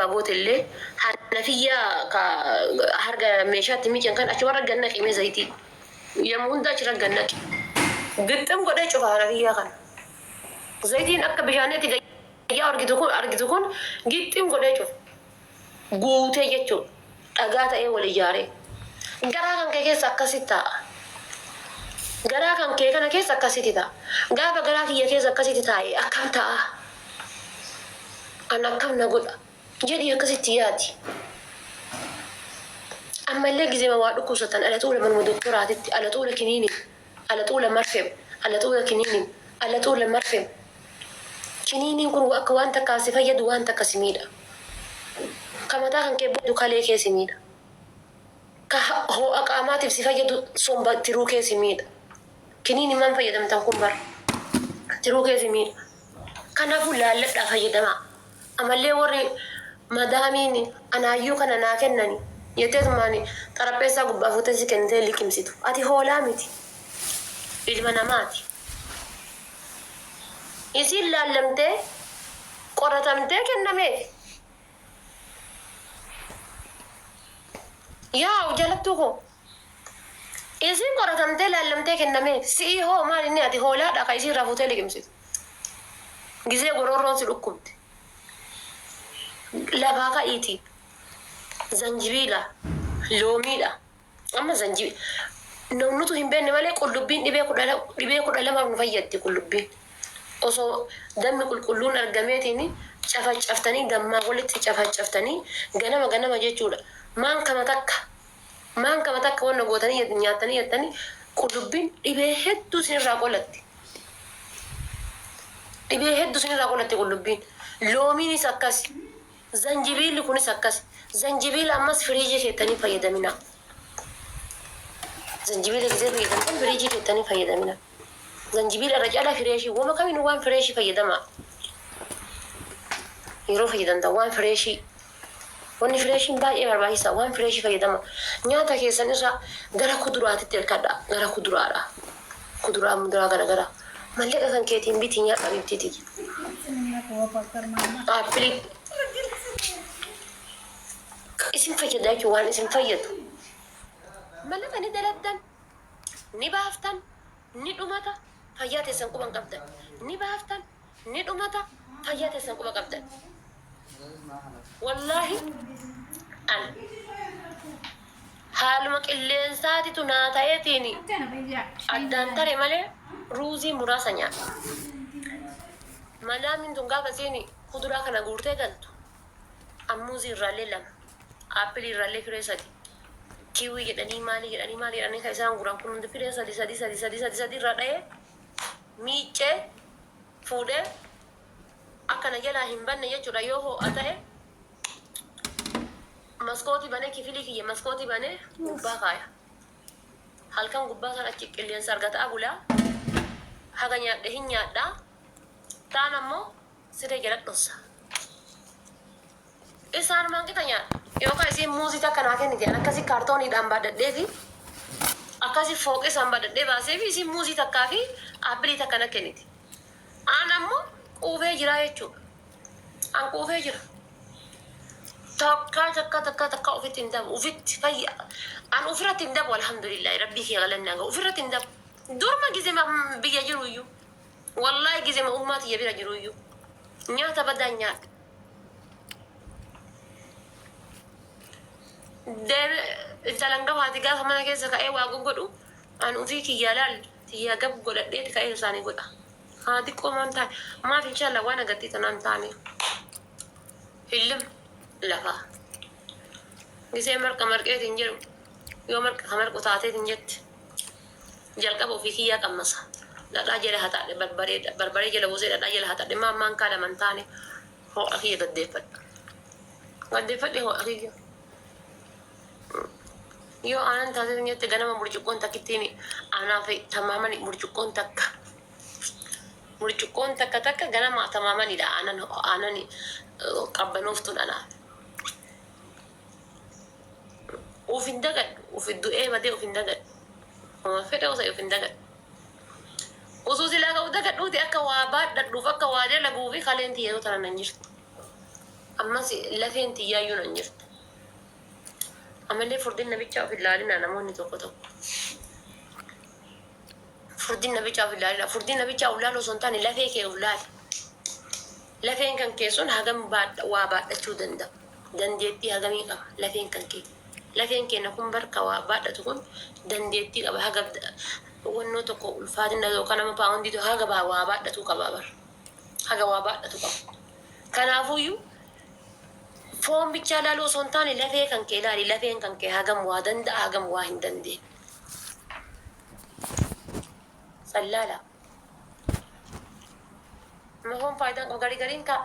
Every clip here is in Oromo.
waa goote illee hanafiyyaa ka harga meeshaatti miican kan achumarra gad naqi mee zayitii. Yommuu hunda achirra gad naqi. Gixxim godhee cufa hanafiyyaa kana. Zayitiin akka bishaaniitti gayyaa argitu kun argitu kun gixxim godhee cufa. Guutee jechuudha. Dhagaa ta'ee wal ijaaree. Garaa kan kee keessa akkasitti taa'a. Garaa kan kee kana keessa akkasitti ta'a. Gaafa garaa kiyya keessa akkasitti taa'e akkam ta'a? An akkam na godha? Jedhii akkasitti yaadi. Ammallee gizema waa dhukkubsatan ala xuula manuma doktoraatitti ala xuula kiniinim, ala xuula marfem, ala xuula kiniinim, ala xuula marfem. Kiniiniin kun akka waan takkaa si fayyadu waan takka si miidha. Ka mataa kan kee badu kalee kee si miidha. Ka hoo'a qaamaatiif si fayyadu somba tiruu kee si miidha. Kiniini maan fayyadamtan kun bar tiruu kee si miidha. Kanaafuu laalladhaa fayyadamaa. Amallee warri madaamiin anaayyuu kana naa kennani jetteetumaan xarapheessaa gubbaa fuutee si kennitee liqimsitu. Ati hoolaa miti. Ilma namaati. Isiin laallamtee qoratamtee kennameef. Yaa jalattuu koo. Isiin qoratamtee laallamtee kennameef. Si'ii hoo maal inni ati hoolaadha ka isii irraa fuutee liqimsitu. Gizee goroorroon si dhukkubde. Lafaa ka'iitii. Zanjibiila. Loomiidha. Amma zanjibi nutu hin beekne malee qullubbiin dhibee 12f nu fayyaddi qullubbiin. Osoo dammi qulqulluun argameetiin cafacaftanii dammaa walitti cafacaftanii ganama ganama jechuudha. Maankama takka maankama takka wanna gootanii nyaattanii jettanii qullubbiin dhibee hedduu isinirraa qolatti. Dhibee hedduu isinirraa qolatti qullubbiin. Loomiinis akkasi. Zanjibiilli kunis akkasi. Zanjibiila ammas firiijii keettanii fayyadaminaa. Zanjibiila gisee fayyadamtan firiijii keettanii fayyadaminaa. Zanjibiila irra caalaa fireeshii wama kamiinuu waan fireeshii fayyadamaa. Yeroo fayyadamtan waan fireeshii. Wanni fireeshiin baay'ee barbaachisaa waan fireeshii fayyadama. Nyaata keessan irraa gara kuduraatitti hirkadhaa. Gara kuduraadha. Kuduraa muduraa gara garaa. Mallaqa kan keetiin bitii nyaadhu habibtii tiyya. Aappilii isin fayyada jechuun waan isin fayyadu. Mallaqa ni daladdan, ni baaftan, ni dhumata, fayyaa teessan quba hin qabdan. Ni baaftan, ni dhumata, fayyaa teessan quba qabdan. Wallaahi an haaluma qilleensaatitu naa ta'eetiin addaan tare malee ruuzii muraasa nyaadha. Madaamiin tun gaafa isiin kuduraa kana guurtee galtu an muuzii irraallee lama, aappilii irraallee firee sadi, kiwii jedhanii maalii jedhanii maalii jedhanii kan isaan guuran kun hundi firee sadi sadi sadi sadi sadi sadi irraa dha'ee miiccee fuudhee akka na jalaa hin banne jechuudha yoo ho'a ta'e maskootii banee kifilii kiyya maskootii banee gubbaa kaaya. Halkan gubbaa san achi qilleensa argataa bulaa. Haga nyaadhe hin nyaadha. Taan ammoo siree jala dhossa. Isaanumaan qixa nyaadha. Yookaan isiin muuzii takka naa kennite an akkasi kaartooniidhaan baadhadhee fi akkasi fooqii isaan baadhadhee baasee fi isiin muuzii takkaa fi aappilii takka na kennite. An ammoo quufee jiraa jechuudha. An quufee jira. Takkaa takkaa takkaa takkaa ofitti hin dabu. Ofitti fayya. An ofirratti hin dabu alhamdulillah. Rabbii kee galanni haa ga'u. Ofirratti hin dabu. Durma gizema biyya jiru iyyuu. Wallaahi gizema ummaa tiyya bira jiru iyyuu. Nyaata badaa nyaadha. Deeme intalan gafaati gaafa mana keessa ka'ee waa goggodhu an ofii kiyyaa laal tiyyaa gab godhadheeti ka'ee isaanii godha. Haa xiqqoo maan taane maaf inshallah waan agartee tanaan taane hillim lafaa. Gisee marqa marqeetiin jedhu yoo marqa ka marqu taateetiin jette jalqaba ofii kiyyaa qammasa. Dhadhaa jala haxaadhe barbaree barbaree jala buusee dhadhaa jala haxaadhe maan maankaa lama hin taane ho'a kiyya gaddeeffadha. Gaddeeffadhe ho'a kiyya. Yoo aanan taateetiin jette ganama burcuqqoon takkittiin anaaf tamaamani burcuqqoon takka. Burcuqqoon takka takka ganama tamaamanidha aanan aanan qabbanooftuun anaaf. Uf hin dagadhu uf du'ee badee uf hin dagadhu. Homa fedhe osoo uf hin dagadhu. Osoo silaa ka uf dagadhuuti akka waa baadhadhuuf akka waa dalaguufi kaleen tiyya yoo tana nan jirtu. Ammas lafeen tiyyaayyuu nan jirtu. Amallee furdinna bichaa of ilaalina namoonni tokko tokko. Furdinna bichaa of ilaalina. Furdinna bichaa of ilaaluu osoo hin taane lafee kee of ilaali. Lafeen kan kee sun hagam waa baadhachuu danda'a? Dandeettii hagamii qaba lafeen kan kee? Lafeen keenya kun barka waa baadhatu kun dandeettii qaba, haga wannoo tokko ulfaatina yookaan nama paawundii tokko haga waa baadhatu qaba bar. Haga waa baadhatu qaba. Kanaafuyyuu foon bichaa ilaaluu osoo hin taane lafee kan kee ilaali. Lafeen kan kee hagam waa danda'a, hagam waa hin dandeenye. Sallaala. Mafoon faayidaan qabu garii gariin ka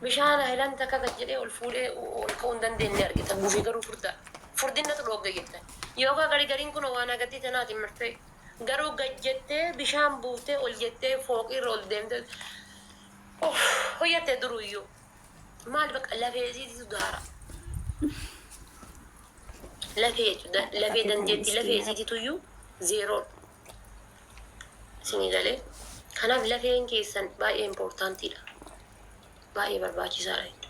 bishaan hayilaan takka gad jedhee ol fuudhee ol ka'uu hin dandeenye argita. Gufee garuu furdaa. Furdinnatu dhoogge jettan. Yookaan garii gariin kun waan agartii tanaatiin martee garuu gad jettee bishaan buuftee ol jettee fooqiirra ol deemtee hojjatte duruyyuu. Maal bakka lafee isiitu gaara. Lafee jechuudha. Lafee dandeettii lafee isiitituyyuu zeeroodha. Isinii galee. Kanaaf lafeen keessan baay'ee importantiidha. Baay'ee barbaachisaadha jechuudha.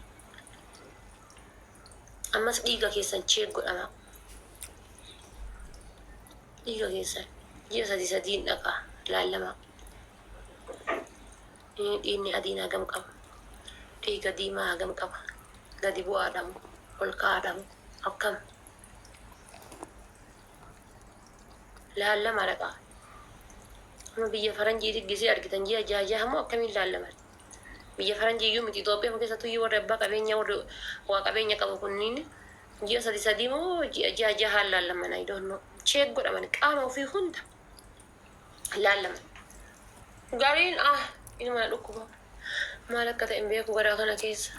Ammas dhiiga keessan check godhamaa. Dhiiga keessan ji'a sadi sadiin dhaqaa laallamaa. Dhiigni adiin hagam qaba? Dhiiga diimaa hagam qaba? Gadi bu'aadha moo? Ol ka'aadha moo? Akkam? Laallama dhaqaa. Amma biyya faranjii gisee argitan ji'a jaha jaha moo akkamiin laallaman? Biyya faranjii iyyuu miti, Itoophiyaa keessattuu iyyuu warri abbaa qabeenyaa, warri waa qabeenya qabu kunniin ji'a sadi sadii moo ji'a jaha jahaan laallaman, I don't know. Check godhaman, qaama ofii hunda laallaman. Gariin ah inuma na dhukkuba. Maal akka ta'e hin beeku, garaa kana keessa.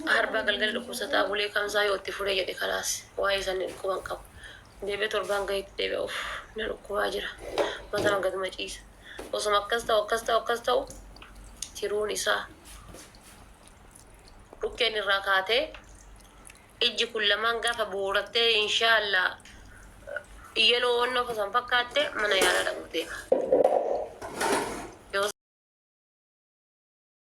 Harbaa galgala dhukkubsataa bulee kamsaa yoo itti furee jedhe, kalaas waa'ee isaanii dhukkuban qabu. Deebi'ee torbaan gaheetti deebi'e, uff, na dhukkubaa jira. Mataan gaduma ciisa. Osuma akkas ta'u, akkas ta'u, akkas ta'u, tiruun isaa dhukkeen irraa kaatee ijji kun lamaan gaafa bu'uurattee inshaallah yeloo wannoo san fakkaatte mana yaalaa dhaquuf deema.